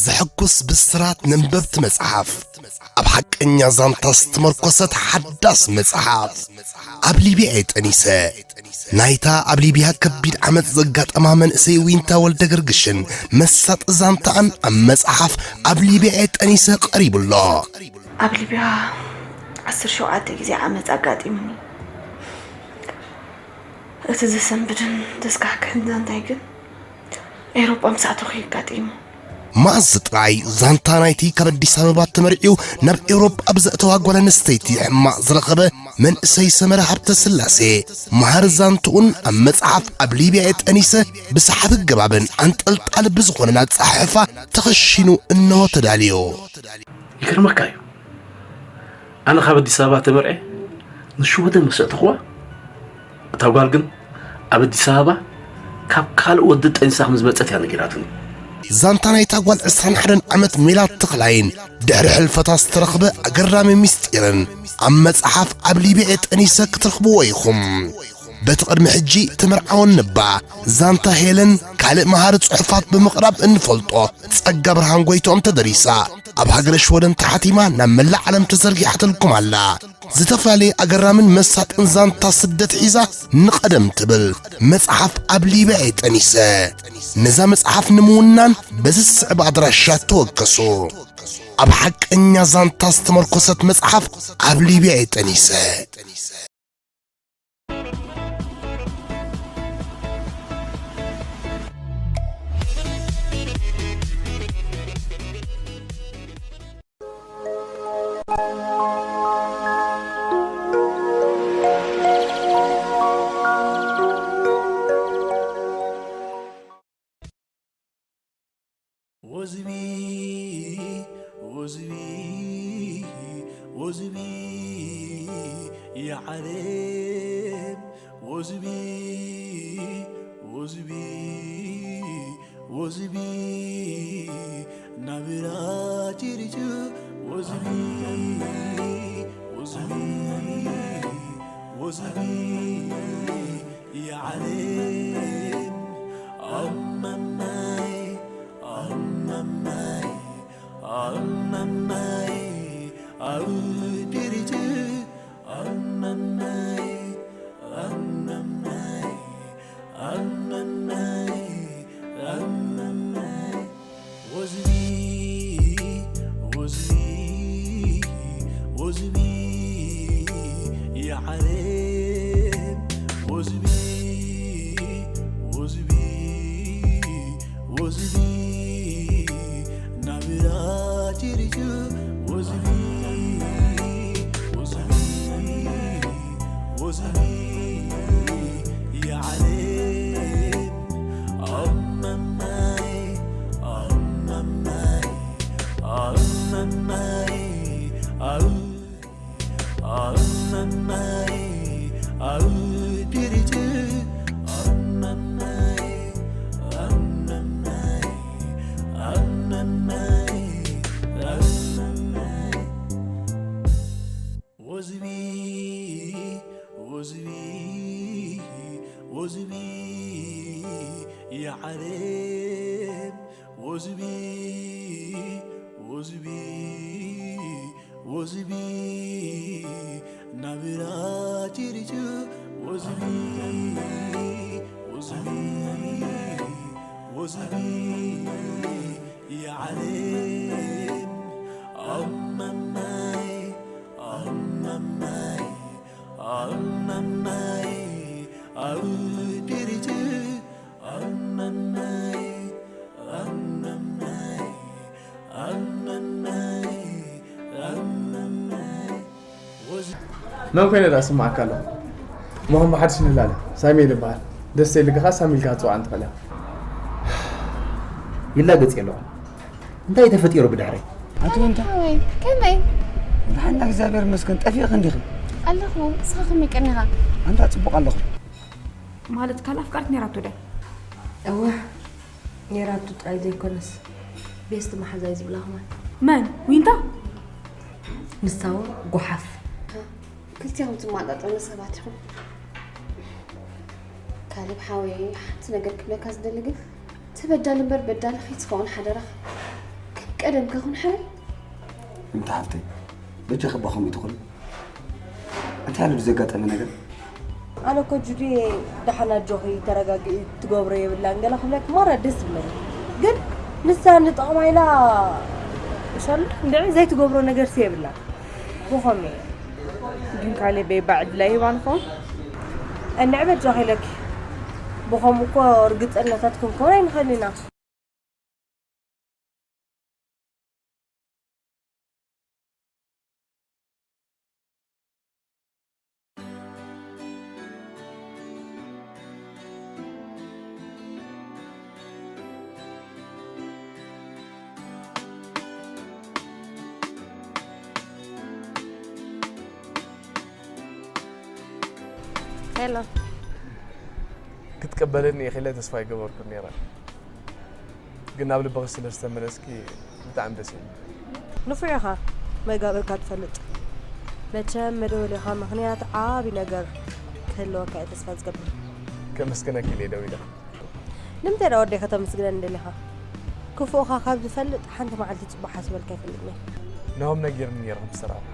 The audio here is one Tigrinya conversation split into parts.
ዘሐጉስ ብስራት ነንበብቲ መጽሓፍ፣ ኣብ ሓቀኛ ዛንታ ዝተመርኮሰት ሓዳስ መጽሓፍ፣ ኣብ ሊብያ እየ ጠኒሰ። ናይታ ኣብ ሊብያ ከቢድ ዓመጽ ዘጋጠማ መንእሰይ ዊንታ ወልደ ገርግሽን መሳጢ ዛንታኣን ኣብ መጽሓፍ ኣብ ሊብያ እየ ጠኒሰ ቀሪቡ ኣሎ። ኣብ ሊብያ ዓሰርተ ሸውዓተ ግዜ ዓመጽ ኣጋጢሙኒ። እቲ ዘሰንብድን ዘስካሕክሕን ዛንታይ ግን ኤውሮጳ ምስ ኣተኹ እዩ ኣጋጢሙ። መኣዝ ጥራይ ዛንታ ናይቲ ካብ ኣዲስ ኣበባ ተመርዕዩ ናብ ኤውሮጳ ብዘእተዋ ጓል ኣንስተይቲ ሕማቕ ዝረኸበ መንእሰይ ሰመረ ሃብተስላሴ፣ መሃሪ ዛንትኡን ኣብ መጽሓፍ ኣብ ሊብያ እየ ጠኒሰ ብሰሓቢ ኣገባብን ኣንጠልጣሊ ብዝኾነን ኣጸሓሕፋ ተኸሺኑ እንሆ ተዳልዩ። ይገርመካ እዩ። ኣነ ካብ ኣዲስ ኣበባ ተመርዐ ንሽወደን ምስ ኣእተኽዋ፣ እታ ጓል ግን ኣብ ኣዲስ ኣበባ ካብ ካልእ ወዲ ጠኒሳ ከም ዝመጸት እያ ነጊራትኒ። ዛንታ ናይታ ጓል ዕስራን ሓደን ዓመት ሜላት ተኽላይን ድሕሪ ሕልፈታ ዝተረኽበ ኣገራሚ ምስጢርን ኣብ መጽሓፍ ኣብ ሊብያ እየ ጠኒሰ ክትረኽብዎ ኢኹም። በቲ ቅድሚ ሕጂ ተመርዓወን እባ ዛንታ ሄለን ካልእ መሃሪ ጽሑፋት ብምቕራብ እንፈልጦ ጸጋ ብርሃን ጎይትኦም ተደሪሳ ኣብ ሃገረ ሽወደን ተሓቲማ ናብ መላእ ዓለም ተዘርጊሓትልኩም ኣላ። ዝተፈላለየ ኣገራምን መሳጥን ዛንታ ስደት ሒዛ ንቐደም ትብል መጽሓፍ ኣብ ሊብያ እየ ጠኒሰ። ነዛ መጽሓፍ ንምውናን በዚ ዝስዕብ ኣድራሻ ተወከሱ። ኣብ ሓቀኛ ዛንታ ዝተመርኮሰት መጽሓፍ ኣብ ሊብያ እየ ጠኒሰ። ወዝቢ ወዝቢ ወዝቢ የዓለም ወዝቢ ወዝቢ ወዝቢ ናብራ ጭርጭ ወዝቢ ወዝቢ ወዝቢ የዓለም ኣመማይ ኣመማይ ኣመማይ ኣብ ጭርጭ ኣመማይ ኣመማይ ኣመማይ ኣመማይ ወዝቢ ወዝቢ ወዝቢ የዓለም ወዝቢ ወዝቢ ወዝቢ ናብራ ጭርጭ ወዝቢ ወዝቢ ወዝቢ የዓለም ኣመማይ ኣመማይ ኣመማይ ኣመማይ ኣመማይ ኣመማይ ኣመማይ ወዝቢ ወዝቢ ወዝቢ የዓለም ወዝቢ ወዝቢ ወዝቢ ናብራ ጭርጭ ወዝቢ ወዝቢ ወዝቢ የዓለም ኣመማይ ኣመማይ ኣመማይ ኣብ ጭርጭ ኣመማይ ኣመማይ ኣመማይ ኣመማይ ወዝ መን ኮይነ ደኣ ስምዓካ ኣለኹ? እሞ ከም ብሓድሽ ንላለ። ሳሚ እየ ዝበሃል። ደስ ዘይብልካ ከኣ ሳሚ ኢልካ ክትጽውዓኒ ትኽእል ኢኻ። ይላገጽ የለኹን። እንታይ እዩ ተፈጢሩ ብድሕረይ? ኣቲ ወንታ። ሓወይ፣ ከመይ? ደሓን፣ እግዚኣብሔር ይመስገን። ጠፊእኺ እንዲኺ? ኣለኹ። ንስኻ ከመይ ቀኒኻ? ኣንታ ጽቡቕ ኣለኹ። ማለት ካልእ ኣፍቃሪት ነይራቶ ድያ? እወ፣ ነይራቶ ጥራይ ዘይኮነስ ቤስት መሓዛይ ዝብላ ከማን። መን? ዊንታ? ንሳ እውን ጓሓፍ። ክልቲኹም ትመጣጠኑ ሰባት ኢኹም። ካሌብ ሓወይ፣ ሓንቲ ነገር ክብለካ ዝደሊ ግን፣ እቲ በዳሊ እምበር በዳሊ ከይትኸውን ሓደራኻ። ቀደም ከኹን ሕራይ። እንተ ሓፍተይ በጃኺ እባ ከምኡ ኣይትኹኒ። እንታይ ኣሎ ዘጋጠመ ነገር? ኣነ እኮ ጁዲ፣ ደሓን ኣጆኺ፣ ተረጋግኢ፣ ትገብሮ የብላን ገለ ክብለኪ ማራ ደስ ይብለኒ። ግን ንሳ ንጥቕማ ኢላ ሻል እንድዒ ዘይትገብሮ ነገርሲ የብላን። ብኸመይ? ግን ካሌበይ ባዕድላ ይባን ኾን? እንዕ በጃኺ ኢለኪ። ብኸምኡ እኮ ርግጸኛታት ክንከውን ኣይንኽእልን ኢና። ሄሎ። ክትቀበለኒ ኢኺ ኢለ ተስፋ ኣይገበርኩን ነይረ፣ ግን ናብ ልብኺ ስለ ዝተመለስኪ ብጣዕሚ ደስ ኢሉ። ንፉዕ ኢኻ መጋብርካ ትፈልጥ። መቸም መደወሊኻ ምኽንያት ዓቢ ነገር ክህልወካ እየ ተስፋ ዝገብር። ከመስግነኪ ኢለ ደዊለ። ንምንታይ ደኣ ወደይ ከተመስግነኒ ደሊኻ? ክፉእኻ ካብ ዝፈልጥ ሓንቲ መዓልቲ ጽቡቕ ሓስበልካ ኣይፈልጥን እየ። ናሆም ነጊርኒ ነይሩ ከም ዝተራኸብና።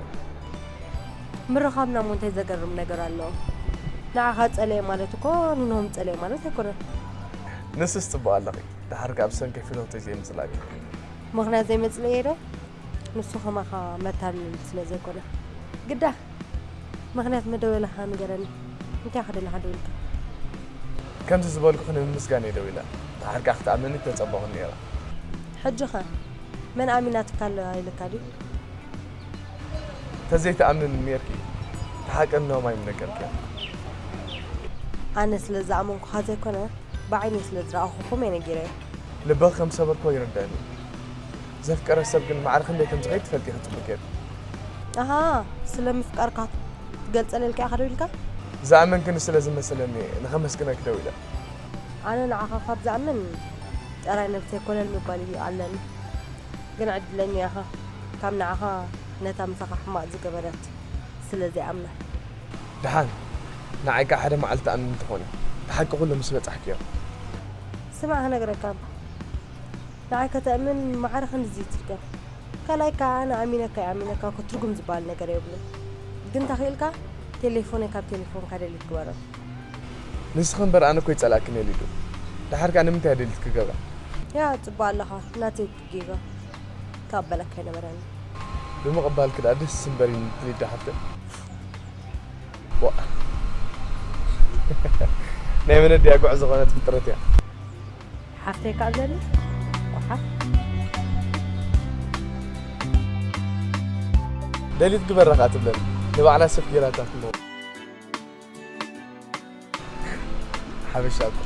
ምርኻብና እሞ እንታይ ዘገርም ነገር ኣለዎ? ንዓኻ ጸለየ ማለት እኮ ንኖም ጸለየ ማለት ኣይኮነን። ንስስ ጽቡቕ ኣለኺ፣ ደሓር ከኣ ብሰንኪ ፍቶተይ ዘይምጽላእኪ። ምኽንያት ዘይመጽለየ ዶ? ንሱ ከማኻ መታለሊ ስለ ዘይኮነ። ግዳ ምኽንያት መደወልኻ ንገረኒ። እንታይ ኢኻ ደሊኻ ደዊልካ? ከምቲ ዝበልኩኺ ንምምስጋን እየ ደዊለ። ደሓር ከኣ ክትኣምነኒ ተጸበኹ ነይረ። ሕጂኸ መን ኣሚናትካ ኣላ ኢልካ ድዩ? ተዘይትኣምንኒ ነይርኪ፣ እቲ ሓቂ ንኖም ኣይምነገርክያን። ኣነ ስለ ዝኣመንኩኻ ዘይኮነ፣ ብዓይነይ ስለ ዝረኣኹኹም እየ ነጊረዮ። ልብኺ ከም ዝሰበርክዎ ይርደኣኒ። ዘፍቀረ ሰብ ግን ማዕረ ክንደይ ከም ዝኸይድ ትፈልጢ ኢኺ ጽቡቕ ጌርኪ። ኣሃ፣ ስለ ምፍቃርካ ትገልጸለይ ኢልካ ኢኻ ደዊልካ? ዝኣመንክኒ ስለ ዝመሰለኒ እየ ንኸመስግነኪ ደዊለ። ኣነ ንዓኻ ካብ ዝኣምን ጥራይ ነብሰይ ኮለል ምባል እዩ ኣለኒ። ግን ዕድለኛ ኢኻ፣ ካብ ንዓኻ ነታ ምሳኻ ሕማቕ ዝገበረት ስለ ዘይኣምና። ደሓን ንዓይ ከኣ ሓደ መዓልቲ ትኣምኒ እንተኾነ፣ ብሓቂ ኩሉ ምስ በጻሕክዮ። ስማዕ ክነግረካ እባ። ንዓይ ከተእምን ማዕረ ክንድዚ ትድገም። ካልኣይ ከኣ ኣነ ኣሚነካ ይኣሚነካ እኮ ትርጉም ዝበሃል ነገር የብሉን። ግን ተኽኢልካ ቴሌፎነይ ካብ ቴሌፎንካ ደሊት ግበሮ። ንስኺ እምበር ኣነ እኮ ይጸልኣክን እየ ሊዱ። ደሓር ከኣ ንምንታይ እየ ደሊት ክገብራ? ያ ጽቡቕ ኣለኻ ናተይ ጌጋ ካብ በለካ ኣይነበረን። ብምቕባልኪ ደኣ ደስ እምበር ኢሉኒ ሊዳ ሓፍተይ። ዋ ናይ መነድያ ጉዕ ዝኾነት ፍጥረት እያ። ሓፍተይ ካብ ዘለ ጓሓፍ። ደሊት ግበራ ከኣ ትብለኒ ንባዕላ ሰብ ጌራታ ትመ ሓበሻ እኮ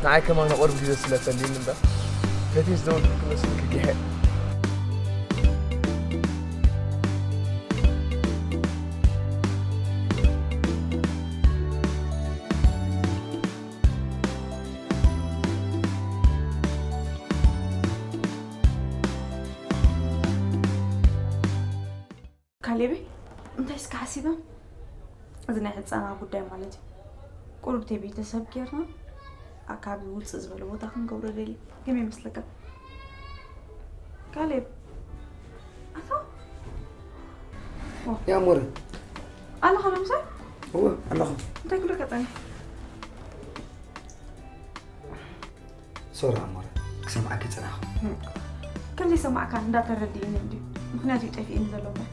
ንዓይ ከማን ቁሩብ ግዜ ስለ ተልዩኒ እምበር ፈትየ ዝደወልኩ ክመስል ክግሐ። ካሌበይ እንታይ እስከ ሓሲበ እዚ ናይ ህፃና ጉዳይ ማለት እዩ። ቁሩብ ተይ ቤተሰብ ጌርና ኣካባቢ ውፅእ ዝበለ ቦታ ክንገብሮ ደልየ። ከመይ ይመስለካ? ካሌብ ኣታ ያሞረ ኣለኻ ሎምሳይ እወ ኣለኹ። እንታይ ክብለካ ፀኒሐ? ሶሪ ኣሞረ ክሰምዓኪ ይጸናሕኩ። ከም ዘይሰማዕካ እንዳተረድእኒ እንድዩ። ምኽንያት እዩ ጠፊእኒ ዘሎ እምበር።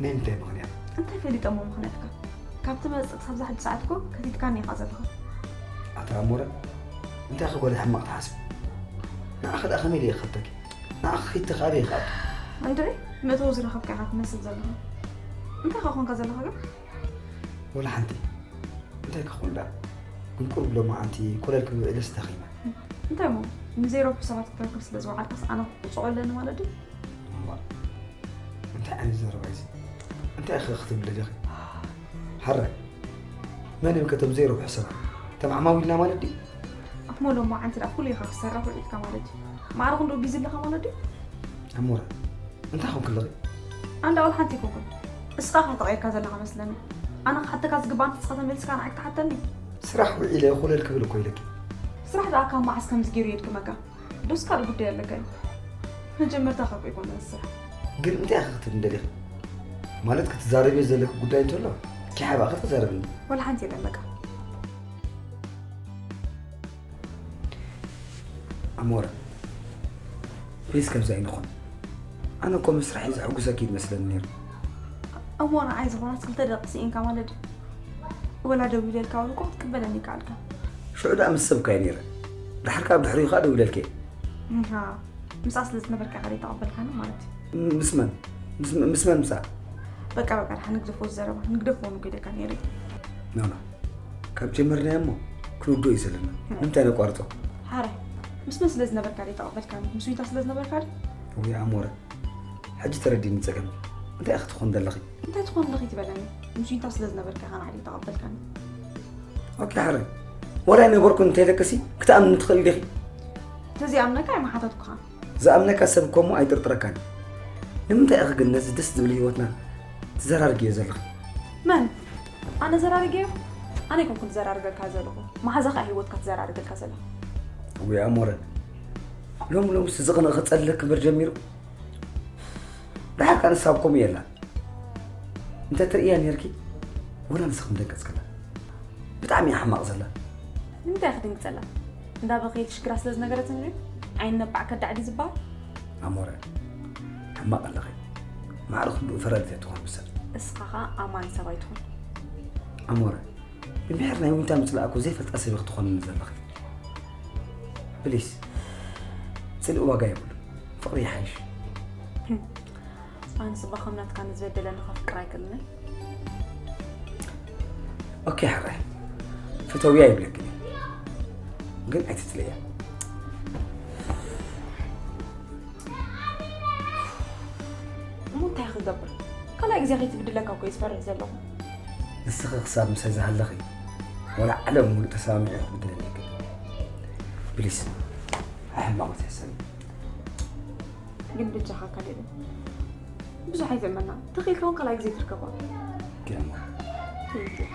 ናይ ምንታይ ምኽንያት? እንታይ ፈሊጠ እሞ ምኽንያትካ? ካብ ትመጽእ ክሳብ ዝሓጂ ሰዓት እኮ ከቲትካኒ ኢኻ ዘለኻ። ኣታ ኣሞረ እንታይ ክጎዳ ሕማቕ ትሓስብ? ንዓኺ ደኣ ከመይ ኢለ ይኸተኪ? ንዓኺ ኺድቲ ካበይ ይኸኣቱ? እንድዒ መእተዊ ዝረኸብካ ኢኻ ትመስል ዘለኻ። እንታይ ኢኻ ኮንካ ዘለኻ ግን? ወላ ሓንቲ እንታይ ክኾን ደኣ? ግን ቁሩብ ሎማዓንቲ ኮለል ክብል ኢለስ ደኺመ። እንታይ እሞ ንዘይረብሑ ሰባት ክትረክብ ስለ ዝወዓልካስ ኣነ ክጽዖ ኣለኒ ማለት ድዩ? እሞ እንታይ ዓይነት ዘረባ እዩ እዚ? እንታይ ኢኺ ክትብሊ ደሊኺ? ሕራይ መን እዮም ከቶም ዘይረብሑ ሰባት? እቶም ዓማዊልና ማለት ድዩ? እሞ ሎማዓንቲ ደኣ ፍሉይ ኢኻ ክትሰርሕ ውዒልካ ማለት ድዩ? ማዕረ ክንድኡ ቢዚ ኣለኻ ማለት ድዩ? ኣሞረ እንታይ ኾንኪ ኣለኺ? ኣንዳ ወላ ሓንቲ ኣይኮንኩን። እስኻ ኢኻ ተቐይርካ ዘለኻ መስለኒ። ኣነ ክሓተካ ዝግባእ ንስኻ ተመሊስካ ንዓይ ክትሓተኒ? ስራሕ ውዒለ ኮለል ክብል እኮ ኢለኪ። ስራሕ ደኣ ካብ መዓስ ከምዚ ገይሩ የድክመካ? ዶስ ካልእ ጉዳይ ኣለካ እዩ? መጀመርታ ካብ ኣይኮነ ንስራሕ። ግን እንታይ ኢኻ ክትብል እንደሊኻ? ማለት ክትዛረብዮ ዘለኪ ጉዳይ እንተሎ ኪሓባ ክትዛረብኒ። ወላ ሓንቲ የለን በቃ። ኣሞረ ፕሊስ ከምዚ ኣይንኾን። ኣነ እኮ ምስራሕ እዩ ዘሐጉሰኪ ይመስለኒ ነይሩ። እሞ ንዓይ ዝኾናት ክልተ ደቂ ስኢንካ ማለት ድዩ? ወላ ደው ኢለልካ እውን እኮ ክትቅበለኒ ይከኣልካ። ሽዑ ደኣ ምስ ሰብካ እየ ነይረ። ድሓር ካብ ድሕሪኡ ከዓ ደው ኢለልከ እየ። እምሃ፣ ምስኣ ስለ ዝነበርካ ኢኻ ዘይተቐበልካኒ ማለት እዩ። ምስ መን? ምስ- ምስ መን ምስኣ? በቃ በቃ፣ ድሓር ንግደፎ ዝዘረባ ንግደፎ ንኮይደካ ነይረ። ኖኖ፣ ካብ ጀመርናዮ እሞ ክንውድኦ እዩ ዘለና። ንምንታይ ነቋርጾ? ሓራይ፣ ምስ መን ስለ ዝነበርካ ዘይተቐበልካኒ? ምስ ዊንታ ስለ ዝነበርካ ድዩ? ወይ ኣሞረ፣ ሕጂ ተረዲኒ ጸገም። እንታይ ክትኾን ዘለኺ? እንታይ ትኾን ኣለኺ ትበለኒ? ምስ ዊንታ ስለ ዝነበርካ ኢኻ ንዓይ ዘይተቐበልካኒ። ኦኬ ሓራይ፣ ወላ ኣይነበርኩን እንተይለክሲ ክትኣምኒ ትኽእል ዲኺ? እንተዘይኣምነካ ኣይምሓተትኩኻን። ዝኣምነካ ሰብ እኮ እሞ ኣይጥርጥረካን። ንምንታይ ኢኺ ግን ነዚ ደስ ዝብል ህይወትና ትዘራርግዮ ዘለኺ? መን? ኣነ ዘራርግዮ? ኣነ ኣይኮንኩን ዝዘራርገካ ዘለኹ። መሓዛኻ ህይወትካ ትዘራርገካ ዘላ። ወይ ኣሞረ፣ ሎም ሎም ስዝቕንቕ ክጸልለክ እምበር ጀሚሩ። ደሓር ከኣ ንሳ ኣብ ከምኡ የላን። እንተ ትርእያ ነርኪ፣ ወላ ንስኺ ምደንገጽክላ። ብጣዕሚ እያ ሕማቕ ዘላ። ንምንታይ ክትድንግጸላ? እንዳ በኸየት ሽግራ ስለ ዝነገረትኒ ድዩ? ዓይኒ ነባዕ ከዳዕ ድዩ ዝበሃል? ኣሞረ፣ ሕማቕ ኣለኺ። ማዕረ ክንድኡ ፈራዲት ኣይትኾን ብሰብ። እስኻ ኸኣ ኣማኒ ሰብ ኣይትኹን። ኣሞረ፣ ንምሕር ናይ ዊንታ ምጽላእ እኮ ዘይፈልጣ ሰብ ኢኺ ትኾንኒ ዘለኺ። ፕሊስ፣ ጽልኢ ዋጋ የብሉን። ፍቕሪ ይሓይሽ። ኣነ ስባ ከም ናትካ ንዝበደለኒ ከፍቅር ኣይክእልን። ኦኬ ሓራይ፣ ፈተውያ ይብለክን እየ። ግን ኣይትጽልእያ። እሞ እንታይ ክገብር? ካልኣይ ግዜ ከይትብድለካ እኮ እየ ዝፈርሕ ዘለኹ። ንስኺ ክሳብ ምሳይ ዝሃለኺ፣ ወላ ዓለም ሙሉእ ተሰማሚዑ ክብድለኒ ይግባእ። ፕሊስ፣ ኣሕማቕ ተሕሰኒ። ግን በጃኻ ካሌብ፣ ብዙሕ ኣይትእመና። ተኽኢልካ እውን ካልኣይ ግዜ ትርከባ። ግርማ። Thank you።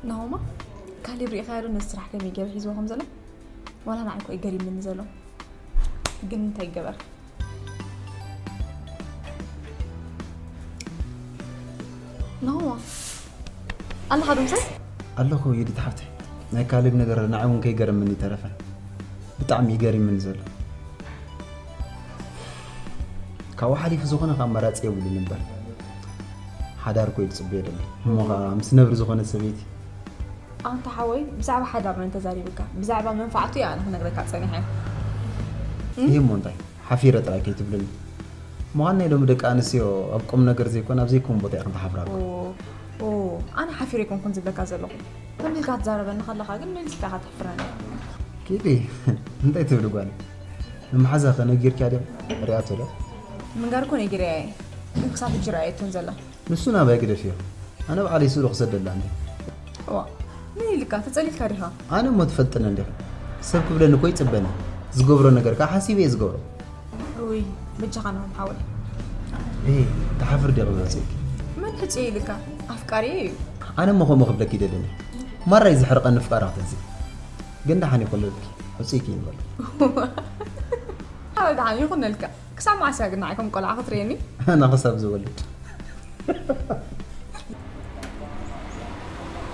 ናሆማ፣ ካሌብ ሪኢኻዮ ዶ ነቲ ስራሕ ከመይ ገይሩ ሒዝዎ ከም ዘሎ? ዋላ ንዓይ እኮ እዩ ገሪምኒ ዘሎ። ግን እንታይ ይገበር? ናሆማ፣ ኣለኻ ዶ ምሳይ? ኣለኹ ዩዲት ሓፍተይ። ናይ ካሌብ ነገር ንዓይ እውን ከይገረመኒ ይተረፈ። ብጣዕሚ እዩ ገሪምኒ ዘሎ። ካብኡ ሓሊፉ ዝኾነ ከ ኣማራፂ የብሉን እምበር ሓዳር እኮ እዩ ዝፅበዮ ዘሎ። እሞ ኸዓ ምስ ነብሪ ዝኾነት ሰበይቲ። ኣንታ ሓወይ፣ ብዛዕባ ሓዳር መን ተዛሪብካ? ብዛዕባ መንፋዕቱ እየ ኣነ ክነግረካ ፀኒሐ። እህ እሞ እንታይ? ሓፊረ ጥራይ ከይትብልኒ። ምዃን ናይ ሎሚ ደቂ ኣንስትዮ ኣብ ቁም ነገር ዘይኮነ ኣብ ዘይከውን ቦታ ኢኽን ትሓፍራ እኮ። ኦ፣ ኦ፣ ኣነ ሓፊረ ኣይኮንኩን ዝብለካ ዘለኹ። ከምዚ ኢልካ ትዛረበኒ ከለኻ ግን መሊስካ ኢኻ ተሕፍረኒ። ኪዲ፣ እንታይ ትብሊ ጓለይ? ንመሓዛኸ ነጊርክያ ድያ? ሪኣቶ ዶ? ምንጋር እኮ ነጊረያ እየ፣ ግን ክሳብ ሕጂ ረኣየቶን ዘላ። ንሱ ናባይ ግደፍዮ፣ ኣነ ባዕለይ ስእሉ ክሰደላ እንዴ። እዋ፣ መን ኢልካ? ተጸሊልካ ዲኻ? ኣነ እሞ ትፈልጥኒ እንዲኺ፣ ሰብ ክብለኒ እኮ ይጽበኒ፣ ዝገብሮ ነገር ከኣ ሓሲበ እየ ዝገብሮ። ውይ፣ በጃኻ ናሆም ሓወይ። እህ፣ ትሓፍሪ ዲኺ ብሕጽይኪ? መን ሕጽዮ ኢልካ? ኣፍቃሪየ እዩ። ኣነ እሞ ከምኡ ክብለኪ ይደልን እየ። ማራ እዩ ዘሕርቐኒ ፍቃራ ክትሕዚ። ግን ደሓን ይኹን ልብኪ፣ ሕጹይኪ ይንበል። ኣበ ደሓን ይኹነልካ። ክሳብ መዓስ እያ ግን ንዓይ ከም ቆልዓ ክትርእየኒ? ኣነ ክሳብ ዝወልድ።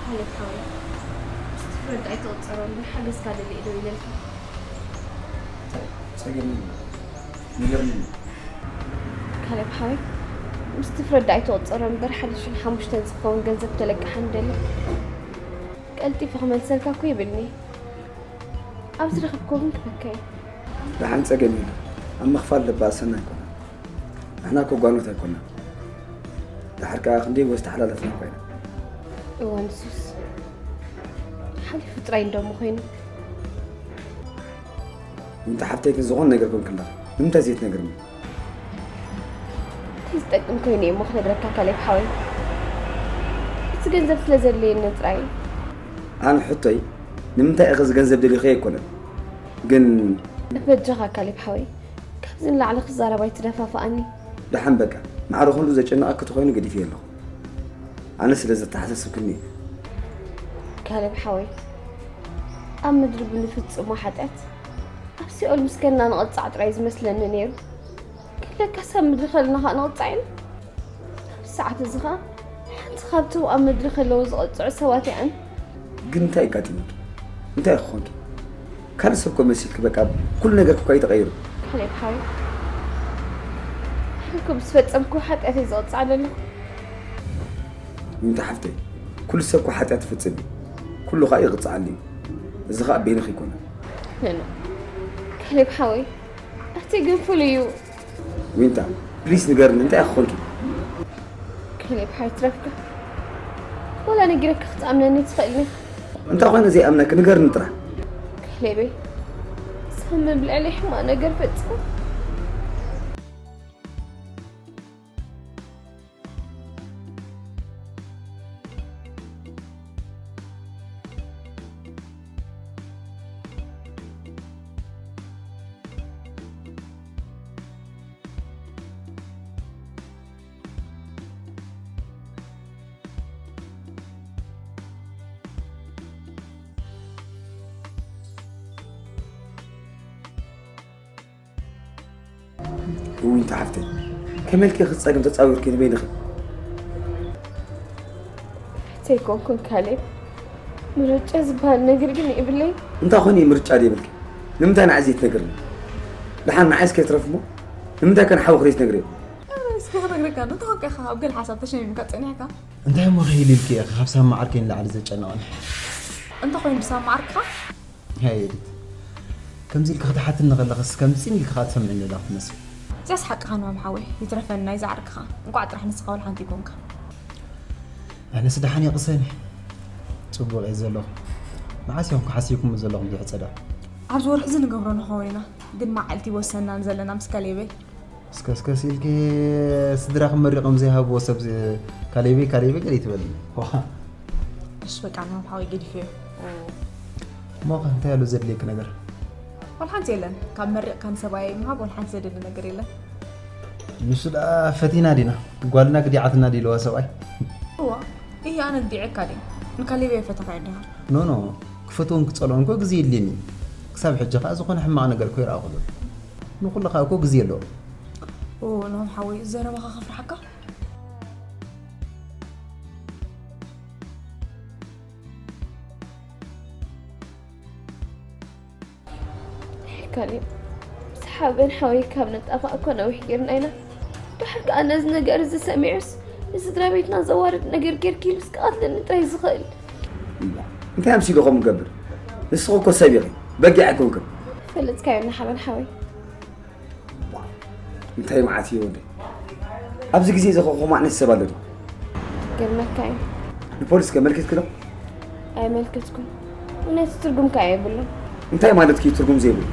ሓለፍ ሓወይ፣ እስቲ ፍረድ ኣይትቕጸሮ እምበር ሓገዝካ ደልየ ዶ ኢለልካ? ጸገም የለን። ንገርኒ። ካሌብ ሓወይ፣ ምስቲ ፍረድ ኣይትቕጸሮ እምበር ሓደ ሽሕን ሓሙሽተን ዝኸውን ገንዘብ ተለቃሓኒ ደሊ። ቀልጢፈ ክመልሰልካ እኮ የብልኒ። ኣብ ዝረኸብክዎ ግን ክበካ እየ። ደሓን ጸገም የለን። ኣብ ምኽፋል ልባ ኣሰና ኣይኮነን። ንሕና እኮ ጓኖት ኣይኮናን። ደሓር ከኣ ክንደይ እወ ዝተሓላለፍና እኮ ኢና። እዋን ሱስ ሓሊፉ ጥራይ እንደሞ ኮይኑ። እንተ ሓፍተይ ግን ዝኾነ ነገር ኮንክ ኣለኻ። ንምንታይ ዘይትነግርኒ? እንታይ ዝጠቅም ኮይኑ እየ እሞ ክነግረካ ካሌብ ሓወይ? እቲ ገንዘብ ስለ ዘድለየኒ ጥራይ። ኣነ ሕቶይ ንምንታይ ኢኺ እዚ ገንዘብ ደሊኺ ኣይኮነን። ግን በጃኻ ካሌብ ሓወይ፣ ካብዚ ንላዕሊ ክዛረብ ኣይትደፋፍኣኒ። ደሓን በቃ፣ ማዕረ ኩሉ ዘጨንቐኪ ተኾይኑ ገዲፈዮ ኣለኹ። ኣነ ስለ ዘተሓሳስብክኒ እዩ። ካሌብ ሓወይ፣ ኣብ ምድሪ ብንፍጽሞ ሓጢኣት ኣብ ሲኦል ምስ ከድና ንቕጻዕ ጥራይ ዝመስለኒ ነይሩ። ክለካስ ኣብ ምድሪ ከለና ኸኣ ንቕጻዕ ኢና። ኣብዚ ሰዓት እዚ ኸኣ ሓንቲ ካብቶም ኣብ ምድሪ ከለዉ ዝቐጽዑ ሰባት እያ። ግን እንታይ ኣጋጢሙኪ? እንታይ ክኾንኪ? ካልእ ሰብ እኮ መሲልኪ፣ በቃ ኩሉ ነገርኪ እኮ እዩ ተቐይሩ። ካሌብ ሓወይ፣ ኣነ እኮ ብዝፈጸምኩ ሓጢኣት እየ ዝቕጻዕ ዘለኹ። ዊንታ ሓፍተይ፣ ኩሉ ሰብ እኮ ሓጢኣት ይፍጽም እዩ። ኩሉ ኸኣ ይቕጻዓሉ እዩ። እዚ ኸኣ በይንኺ ኣይኮነን። ኖ፣ ኖ። ካሌብ ሓወይ፣ እቲ ግን ፍሉይ እዩ። ዊንታ፣ ፕሊስ ንገርኒ፣ እንታይ ኢኺ ኾንኪ? ካሌብ ሓወይ፣ ትረፍካ። ወላ ነጊረካ ክትኣምነኒ ትኽእልኒ። እንታይ ኾይነ ዘይኣምነኪ? ንገርኒ ጥራሕ። ካሌበይ፣ ሳሚ ብልዕለይ ሕማቕ ነገር ፈጺሙ። ዊንታ ሓፍተይ፣ ከመይ ኢልኪ ኢኺ ጸገም ተጻዊርኪ ንበይንኺ? ዘይኮንኩን ካሌብ፣ ምርጫ ዝበሃል ነገር ግን የብለይ። እንታይ ኾይኑ እዩ ምርጫ ዘይብልኪ? ንምንታይ ንዓይ ዘይትነግርኒ? ደሓን ንዓይስ ከይትረፍ እሞ፣ ንምንታይ ከ ንሓውኺ ዘይትነግርዮ? ኣረ፣ እስኪ ክነግረካ እንዶ፣ እንታይ ኾንካ ኢኻ ኣብ ገለ ሓሳብ ተሸሚምካ ጸኒሕካ? እንታይ እሞ ኺኢሉ ኢልኪ ኢኺ ካብ ሳሚ ዓርከይ ንላዕሊ ዘጨነቐኒ? እንታይ ኾይኑ ብሳሚ ዓርክኻ? ሄይ ኤዲት፣ ከምዚ ኢልኪ ክትሓትኒ ከለኽስ ከምዚ ጽን ኢልኪ ከኣ ትሰምዕኒ ኣለኺ ትመስሊ። እዚኣስ ሓቅኻ ንማም ሓወይ፣ ይትረፈኒ ናይዛ ዓርክኻ። እንቋዕ ጥራሕ ንስኻ ወላ ሓንቲ ኣይኮንካ። ኣነስ ደሓን የቕሰኒ። ጽቡቕ እየ ዘለኹ። መዓስ ኢኹም ሓሲብኩምሉ ዘለኹም ዝሕጸዳ? ኣብዚ ወርሒ እዚ ንገብሮ ንኸውን ኢና፣ ግን መዓልቲ ይወሰናን ዘለና ምስ ካሌበይ። እስከ፣ እስከ ኢልኪ ስድራኺ መሪቖም ዘይሃብዎ ሰብ ዚ-፣ ካሌበይ፣ ካሌበይ ገለ ይትበልኒ። ዋ። እሺ በቃ፣ ንማም ሓወይ ገዲፈዮ። እሞ ኸ እንታይ ኣሎ ዘድልየኪ ነገር? ወላ ሓንቲ የለን። ካብ መሪቕካ ንሰብኣየይ ምሃብ ወላ ሓንቲ ዘደሊ ነገር የለን። ንሱ ደኣ ፈቲና ዲና? ጓልና ግዲዓትና ዲልዋ ሰብኣይ? እዋ፣ እየ ኣነ ግዲዐካ ድየ? ንካሌበይ ኣይፈተኻዮ ዲኻ? ኖ፣ ኖ፣ ክፈትዎን ክጸልኦን እኮ ግዜ የድልየኒ እዩ። ክሳብ ሕጂ ኸኣ ዝኾነ ሕማቕ ነገር እኮ ይረኣኹሉን። ንኹሉ ኸኣ እኮ ግዜ ኣለዎ። ኦ፣ ናሆም ሓወይ፣ ዘረባኻ ከፍርሓካ። ካሌብ፣ ምስ ሓበን ሓወይ ካብ ንጣፋእ እኮ ነዊሕ ጌርና ኢና። ድሓር ከኣ ነዚ ነገር እዚ ሰሚዑስ፣ ንስድራ ቤትና ዘዋርድ ነገር ጌርኪ ኢሉስ ክቐትለኒ ጥራይ ዝኽእል። እሞ እንታይ ኣምሲሉ ከምኡ ክገብር? ንስኺ እኮ ሰብ ኢኺ፣ በጊዕ ኣይኮንክን። ፈለጥካዮ እና ሓበን ሓወይ። እንታይ መዓት እዩ ወደይ? ኣብዚ ግዜ እዚ ከምኡ ዓይነት ሰብ ኣሎ ድዩ? ገርመካ እዩ። ንፖሊስ ከ ኣመልኪትኪ ዶ? ኣየመልከትኩን። እውነት ትርጉም ከ የብሉን። እንታይ ማለት እዩ ትርጉም ዘይብሉ?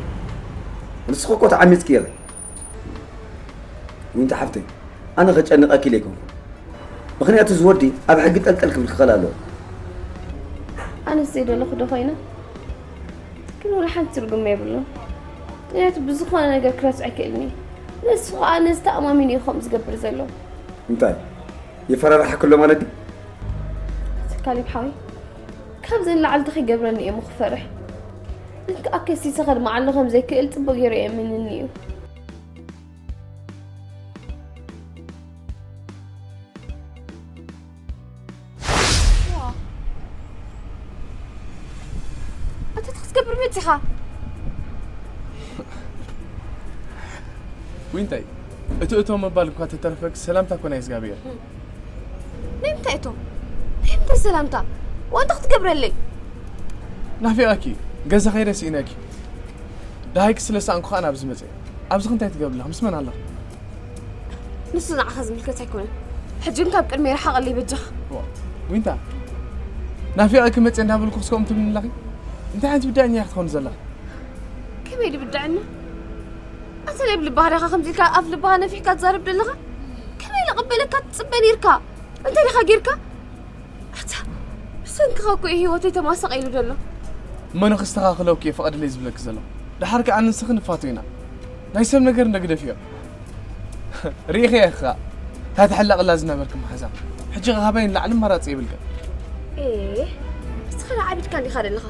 ንስኺ እኮ ተዓሚጽኪ ኢኺ። ዊንታ ሓፍተይ፣ ኣነ ከጨንቐኪ ኢለ ኣይኮንኩን። ምኽንያቱ እዚ ወዲ ኣብ ሕጊ ጠልጠል ክብል ክኽእል ኣለዎ። ኣነስ ዘይደለኹ ዶ ኮይነ? ግን ወላ ሓንቲ ትርጉም የብሉን። ምኽንያቱ ብዝኾነ ነገር ክረስዖ ኣይክእልን እየ። ንሱ ኸኣ ነዚ ተኣማሚኑ እዩ ከምኡ ዝገብር ዘሎ። እንታይ? የፈራርሓኪ ኣሎ ማለት ድዩ? ኣቲ ካሌብ ሓወይ፣ ካብዚ ንላዕሊ እንታይ ክገብረኒ እየ እሞ ክፈርሕ? ግን ከኣ ከሲሰ ከድምዓሉ ከም ዘይክእል ጽቡቕ ገይሩ የእምነኒ እዩ። ዋ። ኣታ እንታይ ክትገብር መጺኻ? ዊንታይ፣ እቶ እቶ ምባል እኳ ተተረፈክ ሰላምታ እኮ ናይ እግዚኣብሔር። ናይ ምንታይ እቶ? ናይ ምንታይ ሰላምታ? ዋ፣ እንታይ ክትገብረለይ? ናፊቐኪ፣ ገዛ ከይደ ስኢነኪ። ደሃይክ ስለ ሰኣንኩ ኸኣ ናብዚ መጸ። ኣብዚ ኸ እንታይ ትገብሪ ኣለኺ? ምስ መን ኣለኺ? ንሱ ንዓኻ ዝምልከት ኣይኮነን። ሕጂ ግን ካብ ቅድመይ ርሓቐለይ በጃኻ። ዋ፣ ዊንታ፣ ናፊቐ ክመጽእ እንዳበልኩ ክስከም ትብልኒ ኣለኺ? እንታይ ዓይነት ብዳኛ ክትኾን ዘለኺ? ከመይ ድብዳዕና? ኣንተ ናይ ብልባህርያኻ ከምዚ ኢልካ ኣፍ ልባኻ ነፊሕካ ትዛረብ ዘለኻ? ከመይ ልቕበለካ ትጽበ ነይርካ? እንታይ ዲኻ ጌርካ? ኣታ ብሰንክኻ እኮ እዩ ህይወተይ ተማሳቒሉ ዘሎ። እሞ ንኽስተኻኽሎ እኮ እየ ፍቐድለይ ዝብለኪ ዘለኹ። ደሓር ከኣ ንስኺ ንፋቶ ኢና። ናይ ሰብ ነገር እንደ ግደፍዮ። ርኢኺ ኢኻ እታ ትሕለቕላ ዝነበርኪ መሓዛ። ሕጂ ኸኣ ካባይ ንላዕሊ ኣማራጺ የብልክን። ኤ፣ ንስኻ ደኣ ዓቢድካ እንዲኻ ዘለኻ።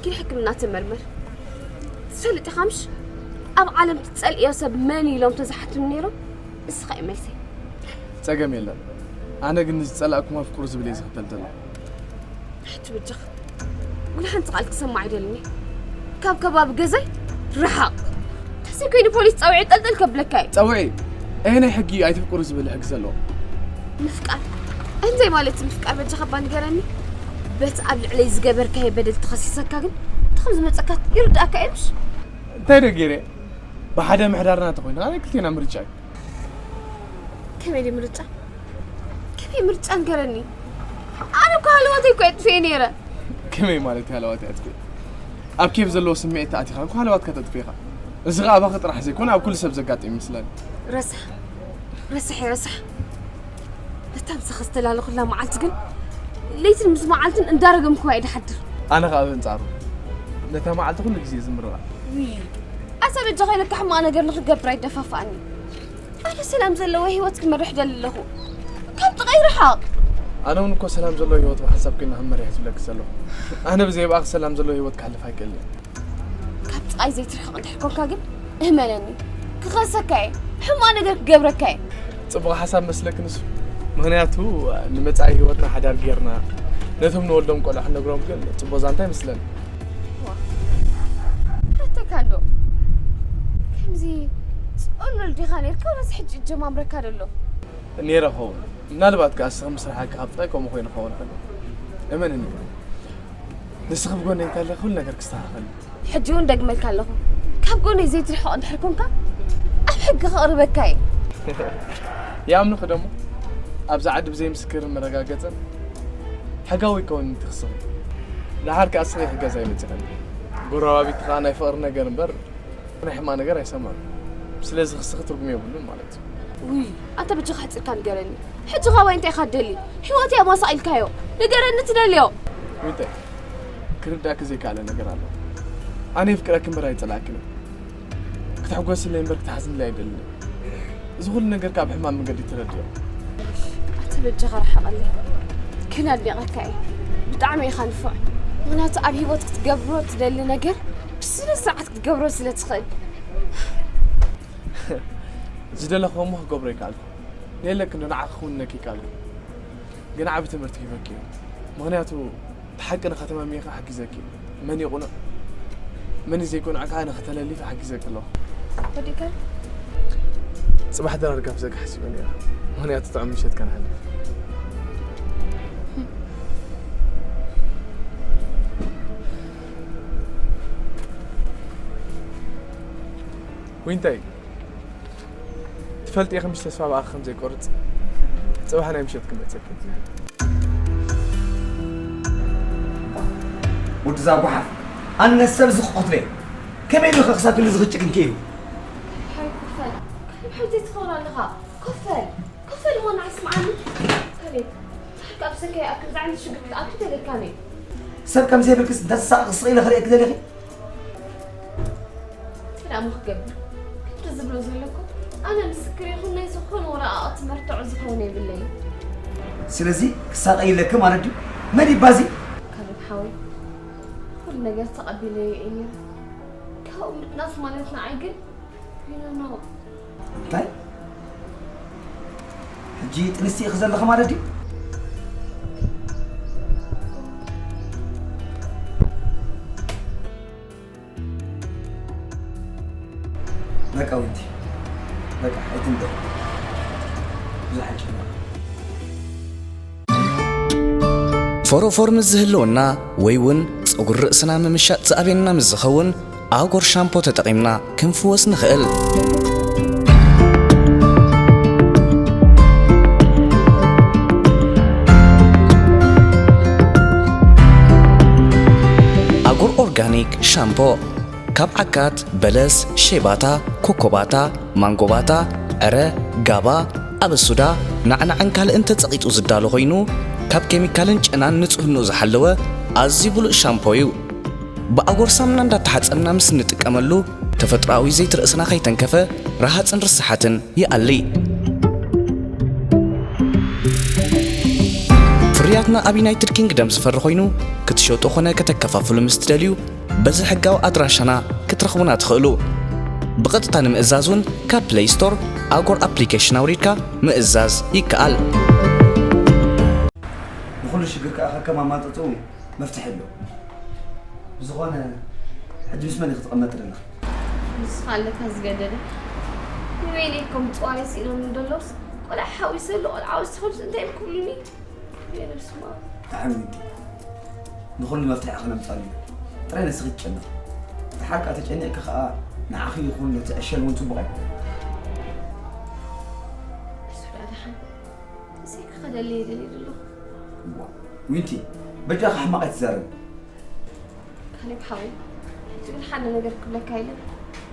ኪድ ሕክምና ተመርመር። ትፈልጥ ኢኻ ምሽ? ኣብ ዓለም ትጸልእዮ ሰብ መን ኢሎም ተዝሓቱኒ ነይሮም፣ ንስኻ እዩ መልሰይ። ጸገም የለን። ኣነ ግን ንዝጸላእኩም ኣፍቅሩ ዝብል እየ ዝኽተል ዘለኹ። ሕጂ በጃኻ፣ ወላ ሓንቲ ቃል ክሰማዕ ኣይደልን እየ። ካብ ከባቢ ገዛይ ርሓቕ። ተዘይ ኮይኑ ፖሊስ ጸውዒ ጠልጠል ከብለካ እየ። ጸውዒ? ኣየናይ ሕጊ እዩ ኣይትፍቅሩ ዝብል ሕጊ ዘለዎ? ምፍቃር እንታይ ማለት እዩ? ምፍቃር በጃኻ እባ ንገረኒ። በቲ ኣብ ልዕለይ ዝገበርካዮ በደል ተኸሲሰካ ግን፣ እቲ ከም ዝመጸካ ይርድኣካ እዩ ምሽ? እንታይ ዶ ገይረ? ብሓደ ምሕዳርና እንተኾይኑ፣ ኣነ ክልቴና ምርጫ እዩ። ከመይ ድዩ ምርጫ? ከመይ ምርጫ ንገረኒ። ኣነ እኮ ሃለዋተይ እኮ የጥፍኤ ነይረ። ከመይ ማለት እዩ ሃለዋት የጥፍኤ? ኣብ ኬፍ ዘለዎ ስምዒት ተኣቲኻ እኮ ሃለዋትካ ተጥፍኤኻ። እዚ ኸኣ ኣባኺ ጥራሕ ዘይኮነ ኣብ ኩሉ ሰብ ዘጋጥም ይመስለኒ። ረሳሕ፣ ረሳሕ፣ ረሳሕ። ነታ ምሳኻ ዝተላለኹላ መዓልቲ ግን ለይትን ምስ መዓልትን እንዳረገምኩዋ እየ ድሓድር። ኣነ ኸኣ በንጻሩ ነታ መዓልቲ ኩሉ ግዜ ዝምርቓ። ውይ፣ ኣታ በጃኻ ኢለካ ሕማቕ ነገር ንኽገብር ኣይደፋፍኣኒ። ኣነ ሰላም ዘለዎ ህይወት ክመርሕ ደሊ ኣለኹ። ካብ ጥቓይ ርሓቕ። ኣነ እውን እኮ ሰላም ዘለዎ ህይወት ብሓንሳብ ኮይና ክመርሕ ዝብለኪ ዘለኹ። ኣነ ብዘይ ብኣኺ ሰላም ዘለዎ ህይወት ክሓልፍ ኣይክእልን እየ። ካብ ጥቓይ ዘይትርሕቕ እንድሕር ኮንካ ግን እመነኒ፣ ክኸሰካ እየ፣ ሕማቕ ነገር ክገብረካ እየ። ጽቡቕ ሓሳብ መስለኪ ንሱ። ምኽንያቱ ንመጻኢ ህይወትና ሓዳር ጌርና ነቶም ንወልዶም ቆልዑ ክንነግሮም ግን ጽቡቕ ዛንታ ይመስለኒ። ዋ፣ ሓተካ እንዶ ከምዚ ጽሉል ዲኻ ነይርካ ወላስ ሕጂ እጀማምረካ ደሎ? ነይረ ኸውን። ምናልባት ከኣ ንስኺ ምስ ረሓቅኪ ካብ ጥቓይ ከምኡ ኮይኑ ክኸውን ይኽእል። እመንኒ። ንስኺ ብጎነይ እንተሃለኺ ኩሉ ነገር ክስተኻኸል እዩ። ሕጂ እውን ደግመልካ ኣለኹ። ካብ ጎነይ ዘይትርሕቕ እንድሕር ኮንካ ኣብ ሕጊ ከቕርበካ እየ። ይኣምኑኺ ደሞ? ኣብዚ ዓዲ ብዘይ ምስክርን መረጋገጽን ሕጋዊ ይከውን እቲ ክስኺ። ደሓር ከኣ እስኺ ክገዛይ መጺኸኒ። ጎረባቢቲ ከኣ ናይ ፍቕሪ ነገር እምበር ናይ ሕማቕ ነገር ኣይሰምዑን። ስለዚ ክስኺ ትርጉም የብሉን ማለት እዩ። ውይ፣ ኣንታ በጃኻ ሕጺርካ ንገረኒ። ሕጂ ካባይ እንታይ ኢኻ ትደሊ? ህይወተይ ኣማሳቒልካዮ። ንገረኒ ትደልዮ። ዊንታይ፣ ክርዳእኪ ዘይከኣለ ነገር ኣሎ። ኣነ የፍቅረኪ እምበር ኣይጸላእክን እየ። ክትሕጎስለይ እምበር ክትሓዝንለይ ኣይደልን እየ። እዚ ኩሉ ነገር ካብ ሕማም መንገዲ ተረድዮ። ኣንታ በጃኻ ርሓቐለይ። ግን ኣድኒቐካ እየ። ብጣዕሚ ኢኻ ንፉዕ። ምኽንያቱ ኣብ ህይወት ክትገብሮ ትደሊ ነገር ብስነ ስርዓት ክትገብሮ ስለ ትኽእል። ዝደለኽዎ እሞ ክገብሮ ይከኣልኩ። ንየለክ እንዶ ንዓኺ ክውንነኪ ይከኣልኩ። ግን ዓቢ ትምህርቲ ሂበኪ እየ። ምኽንያቱ እቲ ሓቂ ንኸተማምዪ ክሕግዘኪ እዩ። መን እዩ ቅኑዕ፣ መን እዩ ዘይቅኑዕ ከኣ ንኽተለሊ ክሕግዘኪ ኣለኹ። ወዲእካ? ጽባሕ ደራርጋ ብዘካ ሓሲበ ነይረ። ምኽንያቱ ጥዑም ምሸት ከነሕልፍ። ዊንታይ፣ ትፈልጢ ኢኺ ምሽ ተስፋ ብኣኺ ከም ዘይቆርጽ። ጽባሕ ናይ ምሸት ክመጸኪ። ወዲ እዛ ጓሓፍ፣ ኣነ ሰብ እዚ ክቐትሎ እየ። ከመይ ኢሉ ኸ ክሳብ ክንዲ ዝኽጭ ክንከ እዩ? ሓይ ኮፈል፣ ካብ ሓንቲ ትኸውን ኣለኻ። ኮፈል፣ ኮፈል እሞ ንዓይ ስምዓኒ። ከመይ? ካብ ሰከይ ኣብ ከምዚ ዓይነት ሽግር ክትኣቱ ተገድካኒ። ሰብ ከም ዘይብልክስ እንተ ዝሳቐ ክስቕ ኢለ ክርእየኪ ደሊኺ? እንታይ ደኣ እሞ ክገብር? ከምቲ ዝብሎ ዘለኩ፣ ኣነ ምስክር ይኹን ናይ ዝኾነ ወረቓቕቲ መርትዖ ዝኸውን የብለይን። ስለዚ ክሳቐ ኢለኪ ማለት ድዩ? መን ይባዚ? ካሌብ ሓወይ፣ ኩሉ ነገር ተቐቢለዮ እየ ነይረ። ካብኡ ምጥናስ ማለት ንዓይ ግን፣ you don't know። እንታይ? ሕጂ ጥንሲ ኢኺ ዘለኺ ማለት ድዩ? በቃ ዊንቲ፣ በቃ ኣይትንበር። ብዙሕ ኣይጨነቕ። ፎሮፎር ምስ ዝህልወና ወይ እውን ጸጉሪ ርእስና ምምሻጥ ዝኣብየና ምስ ዝኸውን፣ ኣጎር ሻምፖ ተጠቒምና ክንፍወስ ንኽእል። ሻምፖ ካብ ዓካት፣ በለስ፣ ሼባታ፣ ኮኮባታ፣ ማንጎባታ፣ ዕረ፣ ጋባ፣ ኣበሱዳ፣ ናዕናዕን ካልእን ተጸቒጡ ዝዳሎ ኮይኑ፣ ካብ ኬሚካልን ጨናን ንጽህንኡ ዝሓለወ ኣዝዩ ብሉጽ ሻምፖ እዩ። ብኣጎር ሳሙና እንዳተሓጸብና ምስ እንጥቀመሉ፣ ተፈጥሮኣዊ ዘይቲ ርእስና ከይተንከፈ፣ ረሃጽን ርስሓትን ይኣሊ። ፍርያትና ኣብ ዩናይትድ ኪንግደም ዝፈሪ ኮይኑ፣ ክትሸጡ ኾነ ከተከፋፍሉ ምስ ትደልዩ፣ በዚ ሕጋዊ ኣድራሻና ክትረኽቡና ትኽእሉ። ብቐጥታ ንምእዛዝ እውን ካብ ፕለይ ስቶር ኣጎር ኣፕሊኬሽን ኣውሪድካ ምእዛዝ ይከኣል። ንኹሉ ሽግር ከኣ ከከም ኣማንጠጥኡ መፍትሒ ኣሎ። ብዝኾነ፣ ሕጂ ምስ መን ኢኺ ትቕመጢ ዘለኺ? ንስኻ ኣለካ ዝገደደ። ንበይነይ ከም ጽዋረይ ስኢኖም እንደለውስ፣ ቆልዓ ሓዊሰሉ፣ ቆልዓ ወሲኸሉስ እንታይ እዮም ክብሉኒ? የነብስማ። ተዓዊቲ። ንኹሉ መፍትሒ ክነምጻሉ ኢና። ጥራይ ንስኺ ትጨነቂ። ድሓር ከኣ ተጨኒቕኪ ከኣ ንዓኺ ይኹን ነቲ ዕሸል እውን ጽቡቕ ኣይኮነን። ሱራ ደሓን። ንስኺ ክኸደለይ ይደሊ ዘለኹ። እዋ፣ ዊንቲ፣ በጃኻ ሕማቕ ኣይትዛረቢ። ካሌብ ሓወይ፣ ሕጂ ግን ሓደ ነገር ክብለካ ኢለ።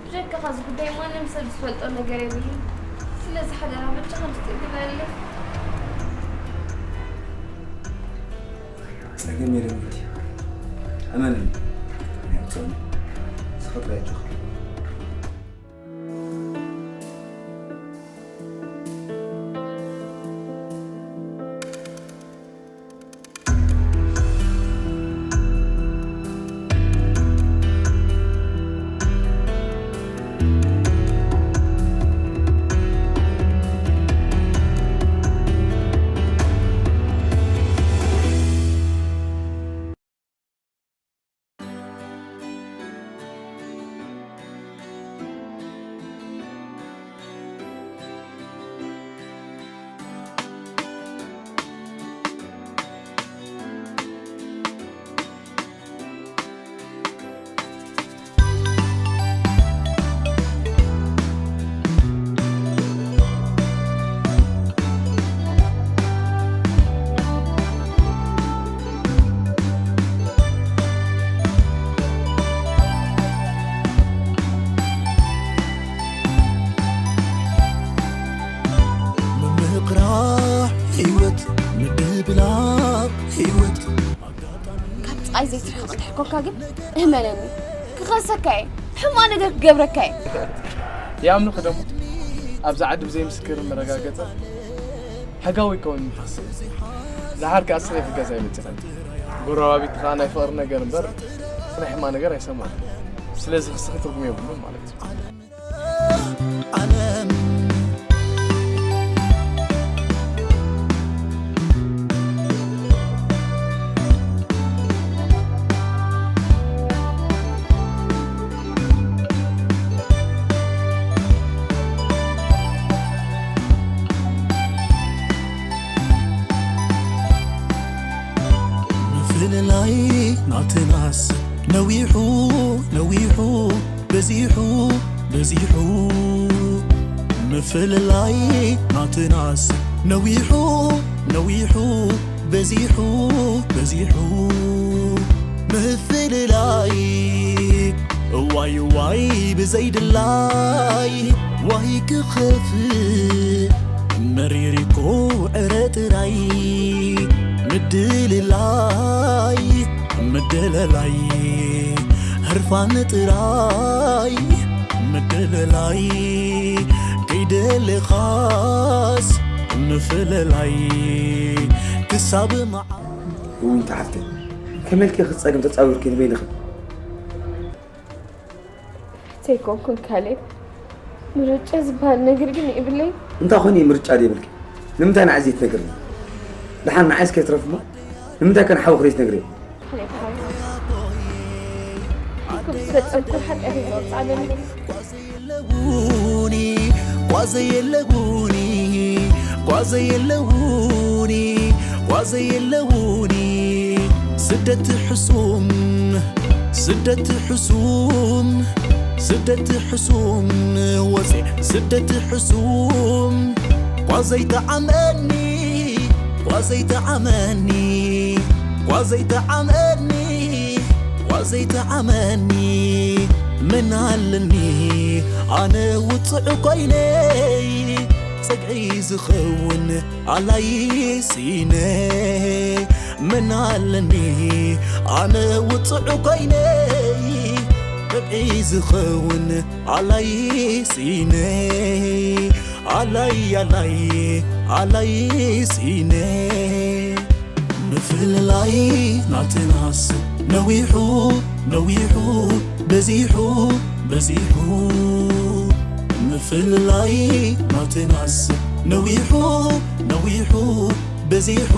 ብጀካኻ እዚ ጉዳይ ማንም ሰብ ዝፈልጦ ነገር የብሉን። ስለዚ ሓደራ በጃኻ ምስጢር ግበረለይ። ጸገም የለን ዊንቲ። እመንኒ፣ እኔ ኣውጥቼዋለሁ። ስኽሪ ኣጆኻ። ምምቕራሕ ህይወት ምድብላቕ ህይወት ካብ ጻይ ዘይትርሕቕ እንድሕር ኮንካ ግን እመነኒ፣ ክኸሰካ እየ፣ ሕማቕ ነገር ክገብረካ እየ። ይኣምኑኺ ደሞ ኣብዚ ዓዲ ብዘይ ምስክር መረጋገጸ ሕጋዊ ይከውን ይፈስል። ደሓር ከኣ ስለ ገዛ ይመጽእ። ጎረባቢት ከኣ ናይ ፍቕሪ ነገር እምበር ናይ ሕማቕ ነገር ኣይሰማዕን። ስለዚ ክስኺ ትርጉም የብሉን ማለት እዩ። ዓለም ምፍልላይ ናትናስ ነዊሑ ነዊሑ በዚሑ በዚሑ ምፍልላይ ናትናስ ነዊሑ ነዊሑ በዚሑ በዚሑ ምፍልላይ እዋይ እዋይ ብዘይድላይ ዋይ ክኸፍእ መሪር እኮ ዕረ ጥራይ ምድልላይ ምድልላይ ህርፋን ጥራይ ምድልላይ ከይደለኻስ ምፍልላይ ክሳብ መዓ እውን ተሓፍተ ከመልኪ ክጸግም ተጻዊርኪ ንበይንኺ ዘይኮንኩን ካሌብ፣ ምርጫ ዝበሃል ነገር ግን የብለይ። እንታይ ኾን እዩ ምርጫ ዘይብልኪ? ንምንታይ ንዓይ ዘይትነግርኒ? ደሓን ንዓይስ ከይትረፍ እሞ ንምንታይ ከ ንሓውኺ ዘይትነግርዮ? ካሌብ ሓወይ፣ ካብ ዝፈጸምኩ ሓጢኣት እዩ ዘውጽኣለኒ። ጓዘ የለውኒ ጓዘ የለውኒ ጓዘ የለውኒ ስደት ሕሱም ስደት ሕሱም ስደት ሕሱም ወፂ ስደት ሕሱም ጓዘይ ተዓመኒ ጓዘይ ተዓመኒ ጓዘይ ተዓመኒ ጓዘ ዘይተዓመኒ መን ኣለኒ ኣነ ውፅዕ ኮይነይ፣ ፀግዒ ዝኸውን ኣላይ ሲነ። መን ኣለኒ ኣነ ውፅዕ ኮይነይ፣ ፀግዒ ዝኸውን ኣላይ ሲነ። ኣላይ ኣላይ ኣላይ ሲነ። ምፍልላይ ናትናስ ነዊሑ ነዊሑ በዚሑ በዚሑ። ምፍልላይ ናትናስ ነዊሑ ነዊሑ በዚሑ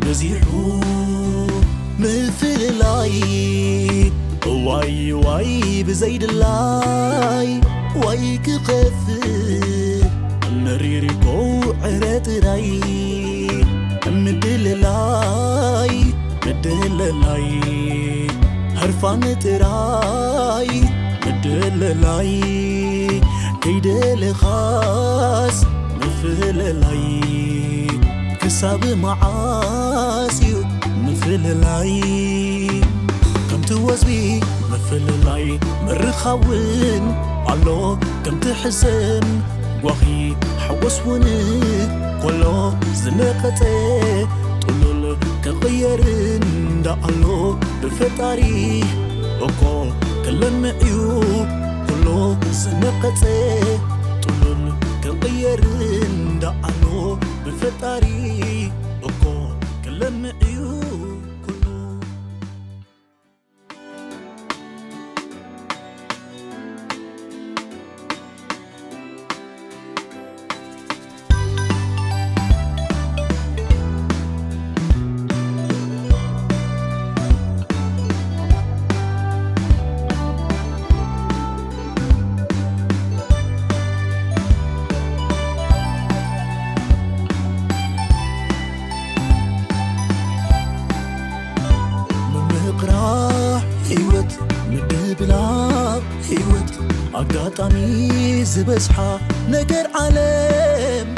በዚሑ። ምፍልላይ ዋይ ዋይ ብዘይድላይ ዋይ ክኸፍእ መሪር እኮ ዕረ ጥራይ። ምድልላይ ምድልላይ ህርፋን ጥራይ። ምድልላይ ከይደለኻስ ምፍልላይ ክሳብ መዓስ እዩ ምፍልላይ? ከምቲ ወዝቢ ምፍልላይ ምርኻውን ኣሎ ከምቲ ሕሰም ጓኺ ሓጎስ እውን ኮሎ ዝነቐጸ ጥሉል ክቕየር እንዳኣሎ ብፈጣሪ እኮ ክለምዕ እዩ ኩሉ ዝነቐጸ ጥሉል ክቕየር እንዳኣሎ ብፈጣሪ እኮ ክለምዕ እዩ ኩሉ። ምምቕራሕ ህይወት ምድብላቕ ህይወት ኣጋጣሚ ዝበዝሓ ነገር ዓለም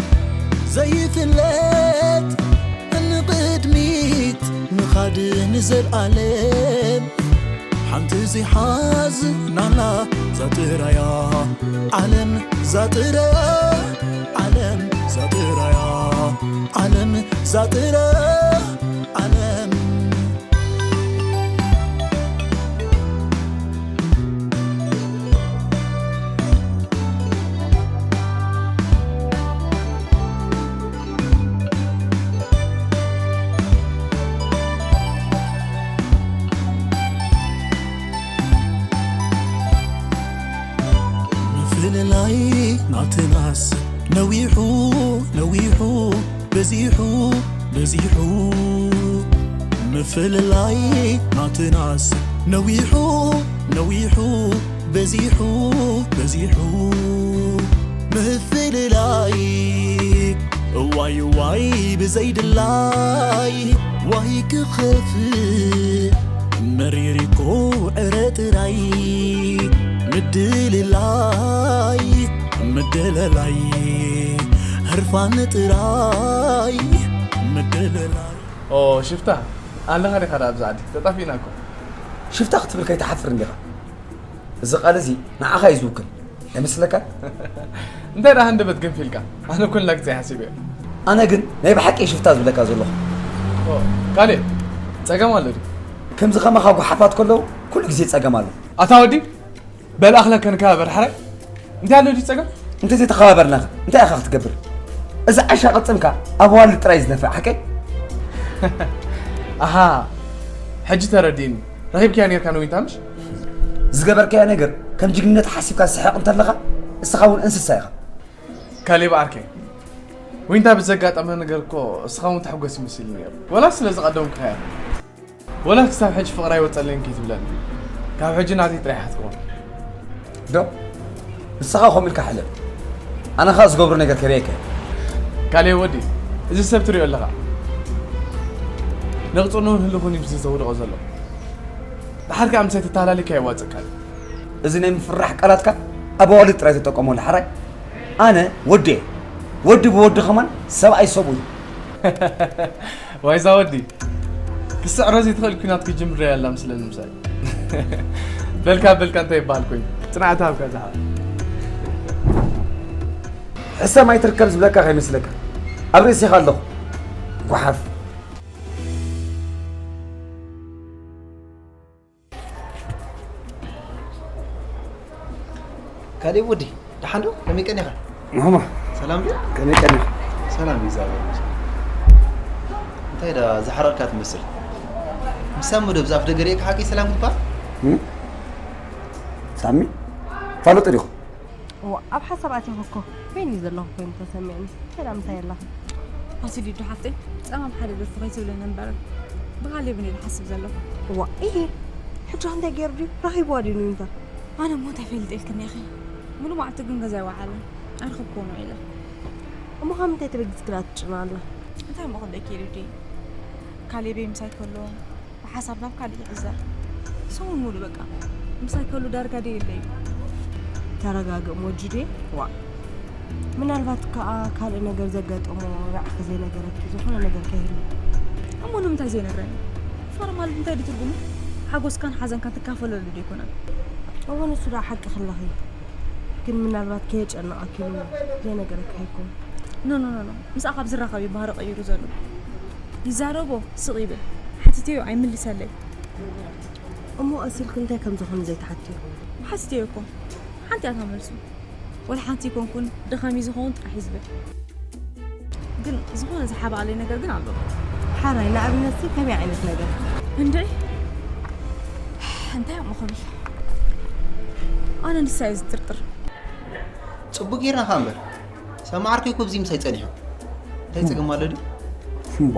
ዘይፍለጥ ንቕድሚት ምኻድ ንዘልኣለም ሓንቲ ዘይሓዝናላ ዛጥራያ ዓለም ዛጥራያ ዓለም ዛጥራያ ዓለም ዛጥራያ ዓለም። ምፍልላይ ናትናስ ነዊሑ ነዊሑ በዚሑ በዚሑ። ምፍልላይ ናትናስ ነዊሑ ነዊሑ በዚሑ በዚሑ። ምፍልላይ ዋይ ዋይ ብዘይድላይ ዋይ ክኸፍእ መሪር እኮ ዕረ ጥራይ። ምድልላይ ምድልላይ ህርፋን ጥራይ። ምድልላይ። ኦ ሽፍታ፣ ኣለኻ ዲኻ ደኣ ኣብዚ ዓዲ? ተጣፊእና እኮ። ሽፍታ ክትብል ከይትሓፍር እንዲኻ። እዚ ቃል እዚ ንዓኻ እዩ ዝውክል ኣይመስለካን? እንታይ ደኣ ሃንደበት ገንፊልካ? ኣነ ኩላ ግዜ ሓሲበዮ። ኣነ ግን ናይ ብሓቂ ሽፍታ ዝብለካ ዘለኹ። ኦ፣ ካሌብ፣ ጸገም ኣሎ ድዩ? ከምዚ ከማኻ ጓሓፋት ከለዉ ኩሉ ግዜ ጸገም ኣሎ። ኣታ ወዲ፣ በል ኣኽለከ ንከባበር ሓራይ። እንታይ ኣሎ ድዩ ጸገም? እንተዘይተኸባበርናኸ እንታይ ኢኻ ክትገብር? እዚ ዓሻ ቅልጽምካ ኣብ ኣዋልድ ጥራይ ዝነፍዕ ሓቀይ? ኣሃ፣ ሕጂ ተረዲእኒ። ረኺብካያ ኔርካ ንዊንታ ምሽ? ዝገበርካዮ ነገር ከም ጅግንነት ሓሲብካ ዝስሕቕ እንተለኻ፣ እስኻ እውን እንስሳ ኢኻ። ካሌብ ዓርከይ፣ ዊንታ ብዘጋጠመ ነገር እኮ እስኻ እውን ትሕጎስ ይመስል ነይሩ። ወላ ስለ ዝቐደምኩኻ እያ። ወላ ክሳብ ሕጂ ፍቕሪ ኣይወጸለይን ከይትብለኒ። ካብ ሕጂ ናተይ ጥራይ ሓትክዎ። ዶ? ንስኻ ከምኡ ኢልካ ሕለል። ኣነ ኸኣ ዝገብሮ ነገር ከርእየካ እየ። ካሌብ ወዲ፣ እዚ ሰብ ትሪኦ ኣለኻ። ነቕጹ ንውን ህልኹን እዩ ምስ ዘውድቖ ዘሎ። ደሓር ከኣ ምሳይ ተተሃላሊካ የዋጽእካ። እዚ ናይ ምፍርራሕ ቃላትካ ኣብ ኣዋልድ ጥራይ ተጠቀመሉ ሓራይ። ኣነ ወዲ እየ። ወዲ ብወዲ ከማን ሰብኣይ ሰብኡ እዩ። ዋይዛ ወዲ፣ ክስዕሮ ዘይትኽእል ኲናት ክጅምር እያ ኣላ ምስለኒ ምሳይ። በልካ በልካ እንታይ ይበሃል ኮይኑ? ጽናዕቲ ሃብካ ዝሓ። ሕሰም ኣይትርከብ ዝብለካ ከይመስለካ። ኣብ ርእሲኻ ኣለኹ። ጓሓፍ። ካሌብ ወዲ፣ ደሓን ዶ? ከመይ ቀኒኻ? ማማ ሰላም ድዩ? ከመይ ቀኒኻ? ሰላም እዩ፣ እግዚኣብሔር ይመስገን። እንታይ ዳ ዝሓረቕካ ትመስል? ምስ ሳሚ ዶ ብዛፍ ደገ ርኤካ ሓቂ ሰላም ክትበሃል? እም? ሳሚ ፋለጡ ዲኹ? እዋ ኣብ ሓሳብ ኣቲኹ እኮ በይኒ ዘለኹ ኮይኑ ተሰሚዕኒ። ሰላም እንታይ ኣለኻ? ኣቲ ሊዱ ሓፍተይ ጸማም ሓደ ደርፊ ከይትብለኒ እምበር ብካሌብ እየ ዝሓስብ ዘለኹ። እዋ ኢሂ ሕጂ እንታይ ገይሩ ድዩ ረኺብዋ ድዩ ንዊንታ? ኣነ ሞት ኣይፈልጥ ኢልክኒ ኢኺ። ሙሉ መዓልቲ ግን ገዛ ይወዓለ ኣይረኸብክዎን ውዒለ። እሞ ካብ ምንታይ ተበጊስክላ ትጭና ኣላ? እንታይ እሞ ክብለኪ ሊዱ፣ ካሌበይ ምሳይ ከሎ ብሓሳብ ናብ ካልእ ይዕዘር። ሰሙን ሙሉ በቃ ምሳይ ከሉ ዳርጋ ደየለ እዩ። ተረጋግእ ሞጅዴ። ዋ ምናልባት ከዓ ካልእ ነገር ዘጋጠሞ ንዓኺ ዘይነገረኪ ዝኾነ ነገር ከይህሉ። እሞ ንምንታይ ዘይነግረኒ? ፍቕሪ ማለት እንታይ ድዩ ትርጉሙ? ሓጎስካን ሓዘንካን ትካፈለሉ ዶ ይኮነን? እወ ንሱ ዳ ሓቂ ክለኺ ግን ምናልባት ከየጨነቐኪ ኢሉ ዘይነገረኪ ኣይኮን። ኖ ኖ ኖ ኖ ምስኣ ካብ ዝራኸብ እዩ ባህሪ ቀይሩ ዘሎ። ይዛረቦ ስቕ ይብል፣ ሓቲተዮ ኣይምልሰለይ። እሞ ቀሲልኪ እንታይ ከም ዝኾነ ዘይትሓትዮ? ሓቲተዮ እኮ ሓንቲ እያ እታ መልሱ። ወላ ሓንቲ ይኮንኩን ድኻሚ ዝኸውን ጥራሕ እዩ ዝብል። ግን ዝኾነ ዝሓባኣለይ ነገር ግን ኣሎ። ሓራይ ንኣብነት ሲ ከመይ ዓይነት ነገር? እንድዒ እንታይ እሞ ክብል ኣነ ንሳ እየ ዝጥርጥር። ጽቡቅ ጌርና ከኣ እምበር ሰማዓርከይ እኮ ብዚ ምሳይ ጸኒሑ እንታይ ጸገም ኣሎ ድዩ? እምባ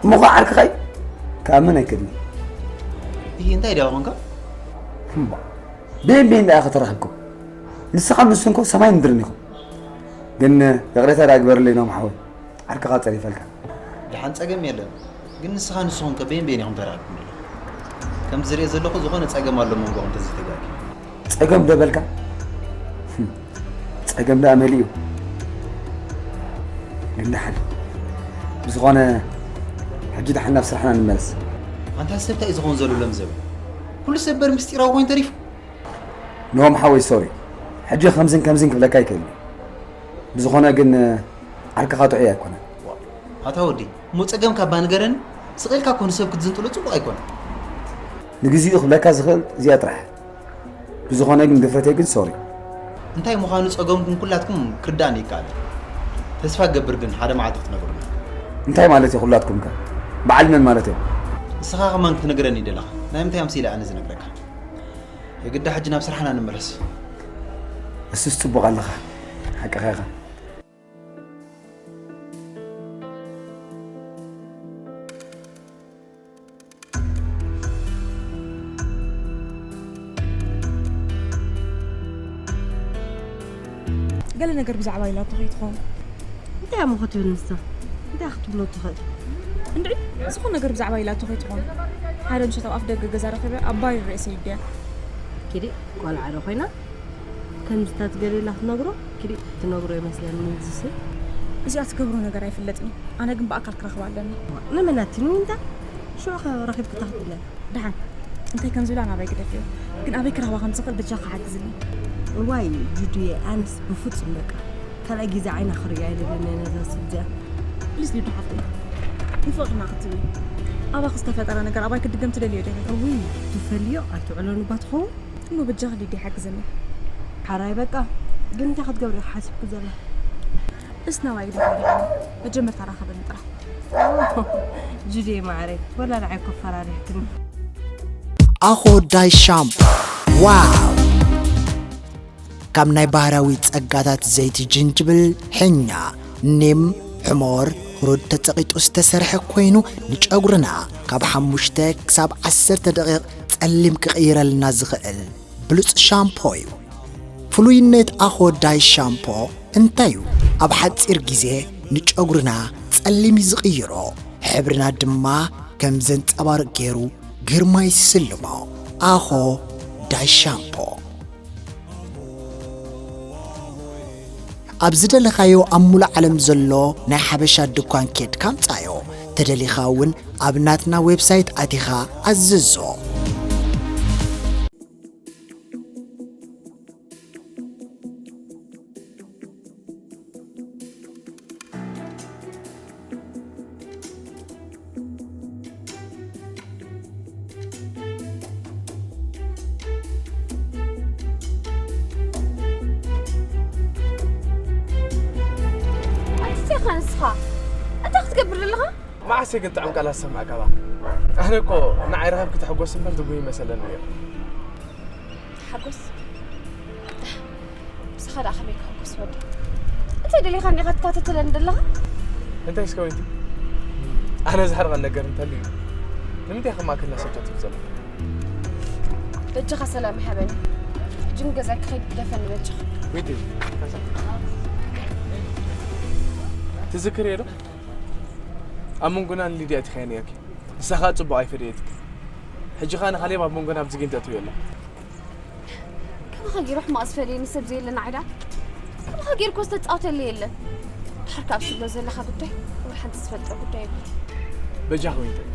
እሞ ኸዓ ዓርክኻ እዩ ክኣምን ኣይክእልን። ይህ እንታይ ድያ ኾንካ? እምባ ብየን ብየን ደኣ ከተራኽብኩም ንስኻ ንሱን እኮ ሰማይ ምድርን ኢኹም። ግን ይቕሬታ ደኣ ግበርለይ ናም ሓወይ ዓርክኻ ጸሪፈልካ። ደሓን ጸገም የለን። ግን ንስኻ ንስኹም ከ በየን በየን ኢኹም ተራኺብኩም ዘለኹም? ከምቲ ዝሪኦ ዘለኹ ዝኾነ ጸገም ኣሎ መንጎኹም ተዘይተጋግዩ። ጸገም ዶ በልካ? ህም፣ ጸገም ደኣ መሊኡ። ግን ደሓን ብዝኾነ ሕጂ ደሓን ናብ ስራሕና ንመለስ። ኣንታ ሰብ እንታይ እዩ ዝኾን ዘሎ ሎም ዘበን? ኩሉ ሰብ በር ምስጢራዊ ኮይኑ ተሪፉ። ኖም ሓወይ ሶሪ ሕጂ ከምዝን ከምዝን ክብለካ ኣይክእልን። ብዝኾነ ግን ዓርክኻ ጥዑይ ኣይኮነን። ኣታ ወዲ እሞ ጸገምካ እባ ንገረኒ። ስቕ ኢልካ እኮ ንሰብ ክትዝንጥሎ ጽቡቕ ኣይኮነን። ንግዚኡ ክብለካ ዝኽእል እዚኣ ጥራሕ። ብዝኾነ ግን ድፍረተይ ግን ሶሪ። እንታይ ምዃኑ ጸገምኩም ኩላትኩም ክርዳእኒ ይከኣል። ተስፋ እገብር ግን ሓደ መዓልቲ ክትነግሩና። እንታይ ማለት እዩ ኩላትኩም ከ? በዓል መን ማለት እዮም? ንስኻ ከማን ክትነግረኒ ደለኻ። ናይ ምንታይ ኣምሲለ ኣነ ዝነግረካ? የግዳ ሕጂ ናብ ስራሕና ንመለስ። እሱስ ጽቡቕ ኣለኻ። ሓቅኻ ኢኻ። ገለ ነገር ብዛዕባ ኢላቶ ከይትኸውን። እንታይ እሞ ክትብል ንሳ እንታይ ክትብሎ ትኽእል? እንድዒ ዝኾነ ነገር ብዛዕባ ኢላቶ ከይትኸውን። ሓደ ምሸት ኣብ ኣፍ ደገ ገዛ ረኺበ ኣብ ባር ርእሰ ይድያ። ኪዲ ቆልዓ ዶ ኮይና ከምዚ እታ ትገድላ ክትነግሮ ኪዲ ትነግሮ ይመስለኒ። ንዝሲ እዚኣ ትገብሮ ነገር ኣይፍለጥን እዩ። ኣነ ግን ብኣካል ክረኽባ ኣለኒ። ንመናት ንዊንታ ሽዑ ረኺብኪ ትኽትብለን። ደሓን እንታይ ከም ዝብላ ናባይ ግደፍዮ። ግን ኣበይ ክረኽባ ከም ዝኽእል በጃኻ ሓግዝኒ። እዋይ ጁድየ ኣነስ ብፍጹም በቃ ካልኣይ ግዜ ዓይና ክርእያ ኣይደልን እየ ነዛ ሰብ እዚኣ። ፕሊስ ሊዱ ሓፍተይ ንፍቕርና ክትብሊ ኣባኺ ዝተፈጠረ ነገር ኣባይ ክድገም ትደልዮ ዶ? እውይ ትፈልዮ ኣይትዕለኑ እባ ትኸውን። እሞ በጃኺ ሊዲ ሓግዝኒ። ሓራይ በቃ ግን እንታይ ክትገብሪ ሓሲብኪ ዘላ? እስ ናባይ ግደፍዮ። መጀመርታ ራኸበኒ ጥራሕ። ጁድየ ማዕረይ ወላ ንዓይ እኮ ፈራሪሕክኒ። ኣኾ ዳይ ሻምፖ ዋው! ካብ ናይ ባህርያዊ ጸጋታት ዘይቲ ጅንጅብል፣ ሕኛ፣ ኒም፣ ሕሞር፣ ሁሩድ ተጸቒጡ ዝተሰርሐ ኮይኑ ንጨጉርና ካብ ሓሙሽተ ክሳብ ዓሰርተ ደቂቕ ጸሊም ክቕይረልና ዝኽእል ብሉጽ ሻምፖ እዩ። ፍሉይነት ኣኾ ዳይ ሻምፖ እንታይ እዩ? ኣብ ሓጺር ግዜ ንጨጉርና ጸሊም እዩ ዝቕይሮ፣ ሕብርና ድማ ከም ዘንጸባርቕ ገይሩ ግርማ ይስልሞ። ኣኾ ዳይ ሻምፖ። ኣብ ዝደለኻዮ ኣብ ሙሉእ ዓለም ዘሎ ናይ ሓበሻ ድኳን ኬድካ ኣምጻዮ። ተደሊኻ እውን ኣብ ናትና ዌብሳይት ኣቲኻ ኣዝዞ። ፋ እንታይ ክትገብር ዘለኻ? መዓስ ግን ጥዑም ቃላት ሰማዕካ? ኣነ እኮ ንዓይ ረኸብ ክትሕጎስ እምበር ትጉህ ይመሰለኒ ነይሩ። ሓጎስ? ብስኻ ደኣ ከመይ ክሕጎስ ወዲ? እንታይ ደሊኻ እንዲኻ ትካተተለኒ ዘለኻ? እንታይ እስከ ወይቲ? ኣነ ዝሕርቐን ነገር እንተልዩ ንምንታይ ከም ማእከልና ሰብ ተትብል ዘለኻ? በጃኻ ሰላም ይሃበኒ። ሕጂ ግን ገዛይ ክኸይድ ግደፈኒ በጃኻ። ወይቲ፣ ትዝክርዮ ዶ? ኣብ መንጎና ንሊድያ እቲኻያ ነይርኪ። ንሳ ኸኣ ጽቡቕ ኣይፈደየትኪ። ሕጂ ኸኣ ንኻሌብ ኣብ መንጎና ኣብዚ ጊንጢ ኣእትዮ ኣሎ። ከማኻ ገይሩ ሕማቕ ዝፈለየኒ ሰብ ዘየለ ንዓይ ደኣ። ከማኻ ገይሩ እኮ ዝተጻወተለይ የለን። ድሓር ካብ ትብሎ ዘለኻ ጉዳይ ወይ ሓንቲ ዝፈልጦ ጉዳይ የብሉን። በጃኺ ወይንተይ፣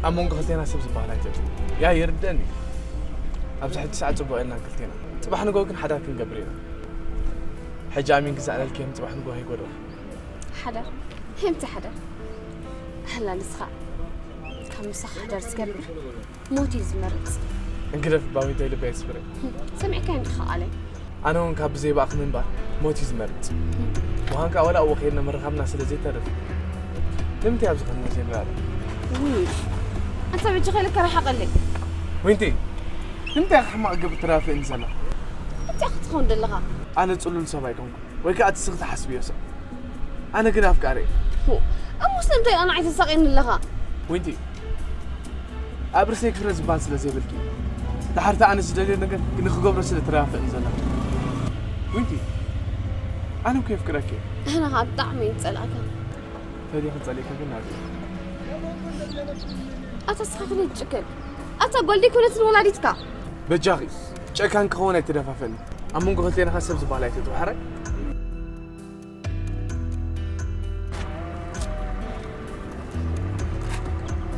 ኣብ መንጎ ክልቴና ሰብ ዝበሃል ኣይትእትው። ያ ይርደኣኒ። ኣብዚ ሕጂ ሰዓት ጽቡቕ የልናን ክልቴና። ጽባሕ ንግሆ ግን ሓዳር ክንገብር ኢና። ሕጂ ኣሚን ግዛእለልኪ እዮም፣ ጽባሕ ንግሆ ከይጎድለኪ። ሓዳር? ህምቲ ሓዳር? ኣላ ንስኻ ካብ ምሳኻ ሓዳር ዝገብር ሞት እዩ ዝመርጽ። እንግደፍ ባዊንተይ ልበይ ኣይትስብሪ። ሰሚዕካዮ እንዲኻ ቃለይ። ኣነ እውን ካብ ብዘይ ባእኺ ምንባር ሞት እዩ ዝመርጽ። ምዃን ከኣ ዋላ እወ ከይድና ምርኻብና ስለ ዘይተርፍ። ንምንታይ ኣብዚ ኸድና ዘይንራኸብ? ውይ፣ ኣንታ በጃኻ ኢለካ ርሓቐለይ። ዊንቲ፣ ንምንታይ ኢኻ ሕማቕ ግብሪ ትራፍእኒ ዘላ? እንታይ ኢኻ ትኸውን ዘለኻ? ኣነ ጽሉል ሰብ ኣይኮንኩን። ወይ ከኣ እቲ ስኺ ትሓስብዮ ሰብ። ኣነ ግን ኣፍቃሪ እየ። ሁ፣ እሞ ስለምንታይ ኣነ ኣይተሳቕየኒ ኣለኻ? ዊንቲ፣ ኣብ ርእሰይ ክፍረ ዝበሃል ስለ ዘይብልኪ። ድሓር እቲ ኣነ ዝደልዮ ነገር ንክገብሮ ስለ ትራፍእኒ ዘለኻ። ዊንቲ፣ ኣነ እኮ የፍቅረኪ እየ። ኣነ ኸኣ ብጣዕሚ እየ ዝጸልኣካ። ፈሊኹ ጸሊእካ ግን ናቱ። ኣታ እስኻ ከመይ ትጭክን? ኣታ ጓል ደይኮነትን ወላዲትካ። በጃኺ፣ ጨካን ክኸውን ኣይትደፋፍእኒ። ኣብ መንጎ ክልቴና ኸኣ ሰብ ዝበሃል ኣይትእትው፣ ሓራይ?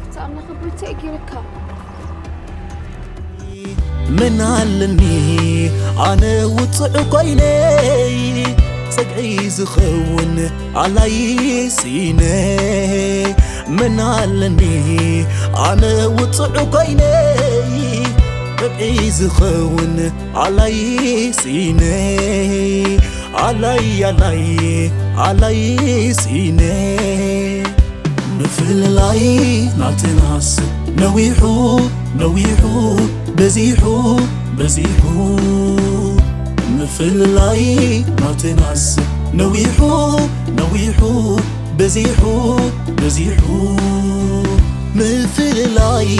ኣታ ኣምላኽ ኣቦይ፣ እንታይ እዩ ገይረካ? ምን ኣለኒ ኣነ ውጹዕ ኮይነይ፣ ጸግዒ ዝኸውን ኣላይ ስኢነ። ምን ኣለኒ ኣነ ውጹዕ ኮይነይ፣ ጸግዒ ዝኸውን ኣላይ ስኢነ። ኣላይ ኣላይ ኣላይ ስኢነ። ምፍልላይ ናትናስ ነዊሑ ነዊሑ በዚሑ በዚሑ። ምፍልላይ ናትናስ ነዊሑ ነዊሑ በዚሑ በዚሑ። ምፍልላይ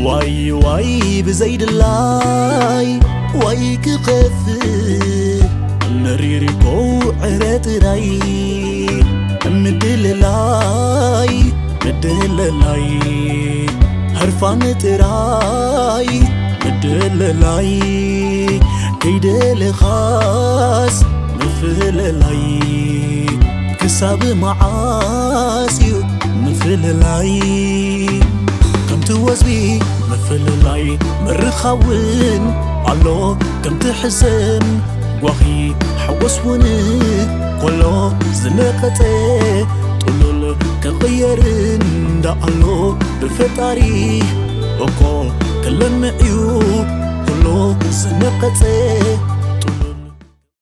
ዋይ ዋይ ብዘይድላይ ዋይ ክኸፍእ መሪር እኮ ዕረ ጥራይ። ምድልላይ ምድልላይ ህርፋን ጥራይ። ምድልላይ ከይደለኻስ ምፍልላይ ክሳብ መዓስ እዩ ምፍልላይ? ከምቲ ወዝቢ ምፍልላይ ምርኻብ እውን ኣሎ፣ ከምቲ ሕሰም ጓኺ ሓጎስ እውን ኮሎ ዝነቐጸ ጥሉል ክቕየር እንዳ ኣሎ ብፈጣሪ እኮ ክለምዕ እዩ ኩሉ ዝነቐጸ።